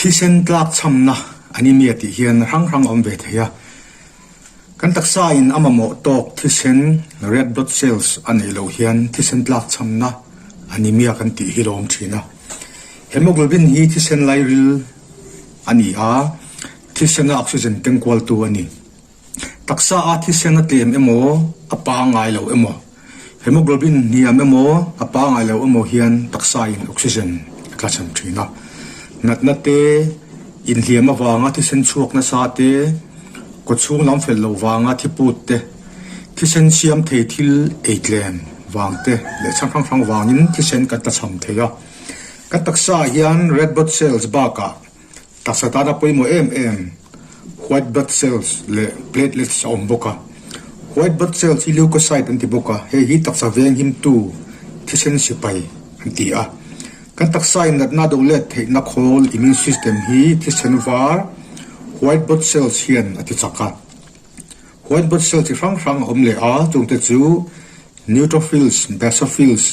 Thisen tlakchhamna anemia tih hian hrang hrang a awm ve thei a. Kan taksa in a mamawh tawk thisen, red blood cells, a neih loh hian thisen tlakchhamna anemia kan tih hi lo awm thin a. Hemoglobin hi thisen lairil a ni a, thisena oxygen kengkualtu a ni. Taksa a thisen a tlem emaw, a pangngai lo emaw, hemoglobin hniam emaw, a pangngai lo emaw hian taksain oxygen a tlachham thin a. Natna te, inhliam avanga thisen chhuak nasa te, kawchhung lam fel lo vanga thiput te, thisen siam thei thil ei tlem vang te leh chhan hrang hrang vangin thisen kan tlachham thei a. Kan taksaah hian red blood cells bakah Taksa tana pawimawh em em white blood cells leh platelets a awm bawk a. White blood cells hi leukocyte an ti bawk a, hei hi taksa venghimtu thisen sipai an ti a. Kan taksa in natna do let theihna khawl immune system hi thisen var white blood cells hian a ti chak a. White blood cells chi hrang hrang a awm leh a, chungte chu neutrophils, basophils,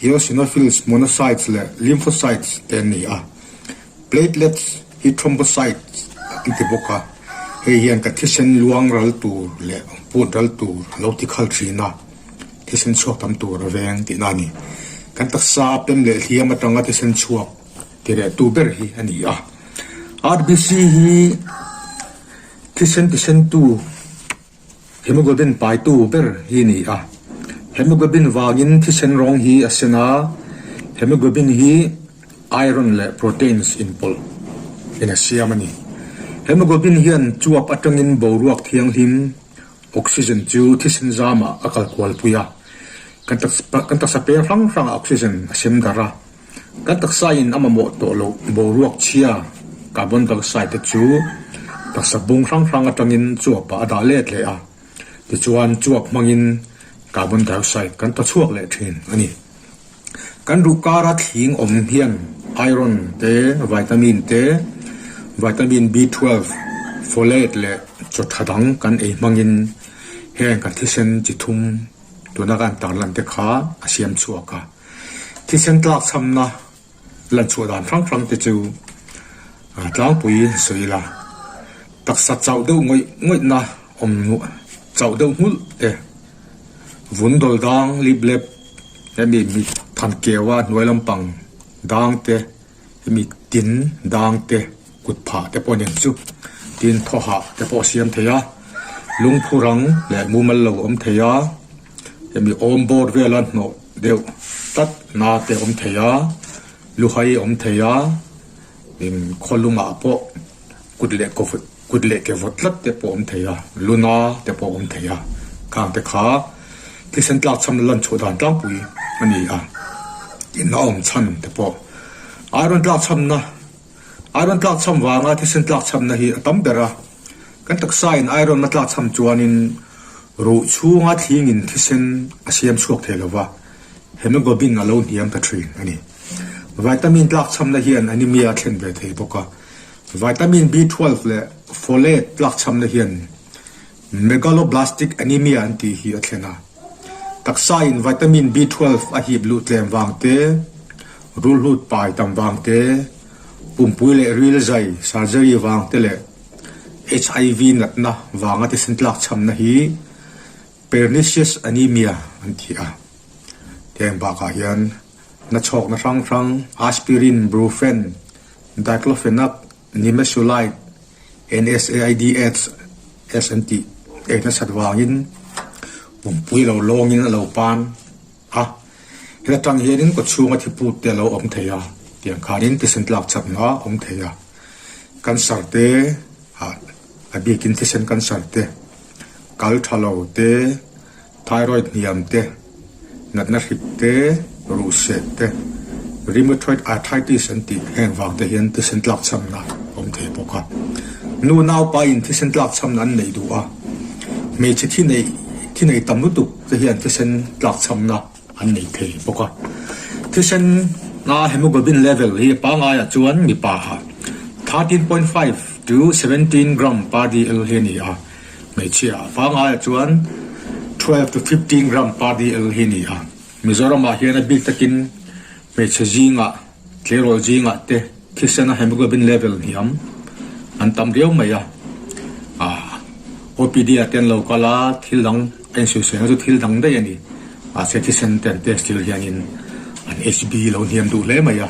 eosinophils, monocytes leh lymphocytes te an ni a. Platelets hi thrombocytes an ti bawk a, hei hian ka thisen luang ral tur leh put ral tur a lo ti khal thin a, thisen chhuak tam tur a veng tihna a ni. Kan taksa a pem leh hliam atanga thisen chhuak ti reh tu ber hi a ni a. RBC hi thisen tisentu. Hemoglobin paitu ber hi a ni a, hemoglobin vangin thisen rawng hi a sen a, hemoglobin hi iron leh proteins inpawlh in a siam a ni. Hemoglobin hian chuap atangin boruak thianghlim, oxygen, chu thisen zamah a kal kualpui a, kan taksa peng hrang hrangah oxygen a sem darh a. Kan taksain a mamawh tawh loh boruak chhia, carbon dioxide, te chu taksa bung hrang hrang atangin chuapah a dah let leh a, tichuan chuap hmangin carbon dioxide kan ta chhuak leh thin a ni. Kan ruh kara thling awm hian iron te, vitamin te, vitamin B12, folate leh chaw tha dang kan ei hmangin heng kan thisen chi thum tuna kan tarlan te kha a siam chhuak a. Thisen tlakchhamna lan chhuah dan hrang hrang te chu tlangpui sawi ila, taksa chauh deuh ngawih ngawihna awm chauh deuh nghulh te, vun dawl dang lip lep hemi mit than keu a hnuai lampang dang te, hemi tin dang te kut phah te pawh nen chu tin thaw hah te pawh a siam thei a, lungphu rang leh mumal lo awm thei a, hemi awm bawr vela hnawh deuh tlat na te awm thei a, luhai awm thei a, in khawlumah pawh kut leh kaw kut leh ke vawt tlat te pawh awm thei a, luna te pawh awm thei a, khang te kha thisen tlak chhan lan chhuah dan tlangpui a ni a, in a awm chhan te pawh iron tlak chhamna iron tlak chham vanga thisen tlak chhamna hi a tam ber a, kan taksa in iron a tlak chham chuanin ruh chhunga thlingin thisen a siam chhuak thei lova, hemoglobin a lo hniam ta thin a ni. Vitamin tlak chhamna hian anemia a thlen ve thei bawk a. Vitamin B12 leh folate tlakchhamna hian megaloblastic anemia an tih hi a thlen a. Taksain vitamin B12 a hip luh tlem vang te, rulhlut pai tam vang te, pumpui leh ril zai, surgery, vang te leh HIV natna vanga thisen tlakchhamna hi pernicious anemia an ti a. Heng bakah hian nachhawkna hrang hrang aspirin, brufen, Diclofenac, Nimesulide, NSAIDs, S an tih ei nasat vangin pumpui lo lawngin a lo pan a, heta tang hianin kawchhunga thiput te a lo awm thei a, tiang khanin thisen tlak chakna a awm thei a, cancer te ah a bikin thisen cancer te, kal tha lo te, Thyroid hniam te, natna hrik te, ruhseh te, rheumatoid arthritis an tih heng vang te hian thisen tlakchhamna a awm thei bawk a. Nu naupa in thisen tlakchhamna an neih duh a, hmeichhe thi neih thi nei tam lutuk te hian thisen tlakchhamna an nei thei bawk a. Thisen a hemoglobin level hi pangaiah chuan mipa ah 13.5 to 17 gram per dl hi a ni a. Hmeichhia a pangaia chuan 12 to 15 gram per dl hi a ni a. Mizoramah hian a bik takin hmeichhe zingah, tleirawl zingah te. Thisena hemoglobin level hniam an tam riau mai a, ah OPD ah te an lo kal a, thil dang a insawisel na chu thil dang daih a ni. Mahse thisen te an test tir hianin an HB lo hniam duh hle mai a.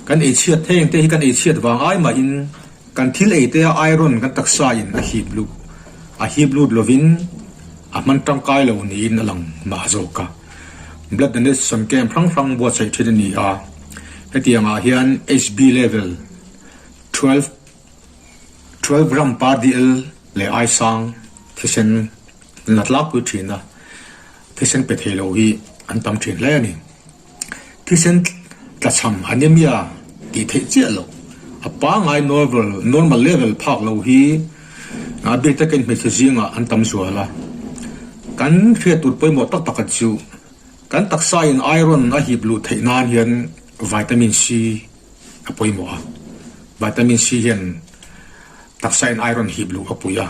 Kan eichhiat heng te hi kan eichhiat vang ai mahin kan thil ei te a iron kan taksa in a hip lut a hip lut lovin a hman tangkai lo niin a lang mah zawk a. Blood donation camp hrang hrang buatsaih thin a ni a, hetiangah hian HB level 12 12 gram per dl leh aisang thisen la tlangpui thin a, thisen pe thei lo hi an tam thin hle a ni. Thisen tlachham anemia tih theih chiah loh, a pangngai normal normal level phak lo hi a bik takin hmeichhe zingah an tam zual a. Kan hriat tur pawimawh tak pakhat chu kan taksa in iron a hip luh theih nan hian vitamin C a pawimawh a. Vitamin C hian taksa in iron hip luh a pui a.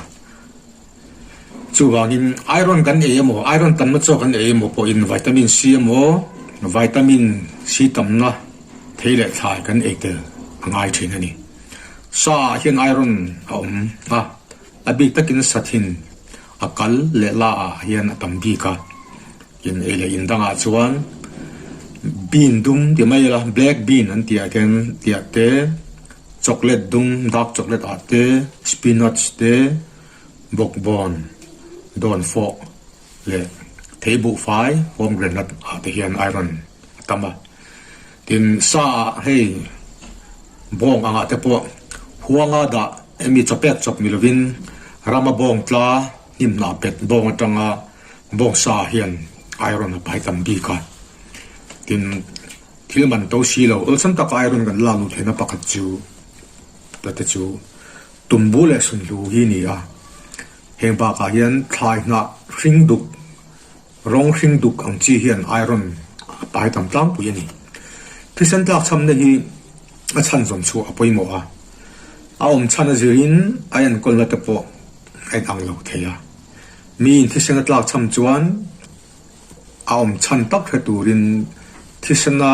Chuvangin iron kan ei emaw, iron tamna chaw kan ei emaw pawhin vitamin C emaw, vitamin C tamna thei leh thlai kan ei tel a ngai thin a ni. Sa ah hian iron a awm a, a bik takin sa thin a kal leh la ah hian a tam bik a. In ei leh in dangah chuan bean dum ti mai ila, black bean an tih ah khian tih ah te, chocolate dum, dark chocolate ah te, spinach te, Bawkbawn, dawnfawh leh theibuhfai, pomegranate, ah te hian iron a tam a. Tin, sa ah hei bawng angah te pawh huanga dah emi chawpek chawp ni lovin rama bawng tla hnim hnah pet bawng atanga bawng sa hian iron a pai tam bik a. Tin, thil man to si lo awlsam taka iron kan lak luh theihna pakhat chu ta te chu Tumbu leh sunhlu hi ni a, heng bakah hian thlai hnah hring duk, rawng hring duk ang chi hian iron a pai tam tlangpui a ni. Thisen tlak chhamna hi a chhan zawm chhuah a pawimawh a, a awm chhan a zirin a enkawlna te pawh a inang lo thei a. Miin thisen a tlak chham chuan a awm chhan tak hre turin thisena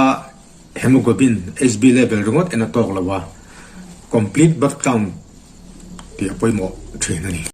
Hemoglobin, Hb, level ringawt en a tawk lo a, complete blood count tih a pawimawh thin a ni.